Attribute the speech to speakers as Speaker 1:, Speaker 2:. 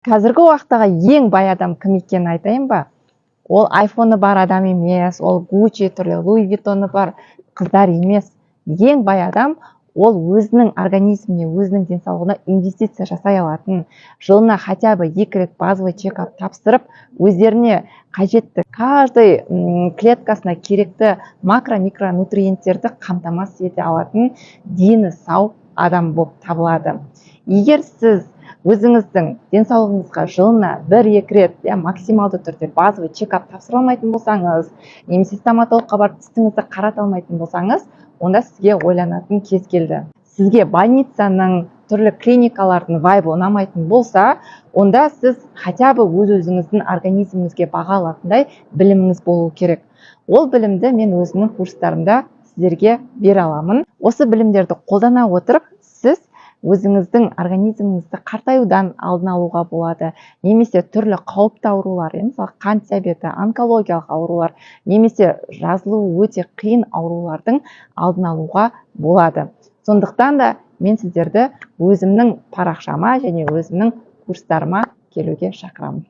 Speaker 1: Қазіргі уақыттағы ең бай адам кім екенін айтайын ба? Ол айфоны бар адам емес, ол Гуччи, түрлі Луи Виттоны бар қыздар емес. Ең бай адам ол өзінің организміне, өзінің денсаулығына инвестиция жасай алатын, жылына хотя бы екі рет базовый чекап тапсырып, өздеріне қажетті, каждый клеткасына керекті макро, микронутриенттерді қамтамасыз ете алатын дені сау адам болып табылады. Егер сіз өзіңіздің денсаулығыңызға жылына бір екі рет, иә, максималды түрде базовый чекап тапсыра алмайтын болсаңыз немесе стоматологқа барып тісіңізді қарата алмайтын болсаңыз, онда сізге ойланатын кез келді. Сізге больницаның, түрлі клиникалардың вайбы ұнамайтын болса, онда сіз хотя бы өз өзіңіздің организміңізге баға алатындай біліміңіз болу керек. Ол білімді мен өзімнің курстарымда сіздерге бере аламын. Осы білімдерді қолдана отырып, сіз өзіңіздің организміңізді қартаюдан алдын алуға болады немесе түрлі қауіпті аурулар, мысалы, қант диабеті, онкологиялық аурулар немесе жазылуы өте қиын аурулардың алдын алуға болады. Сондықтан да мен сіздерді өзімнің парақшама және өзімнің курстарыма келуге шақырамын.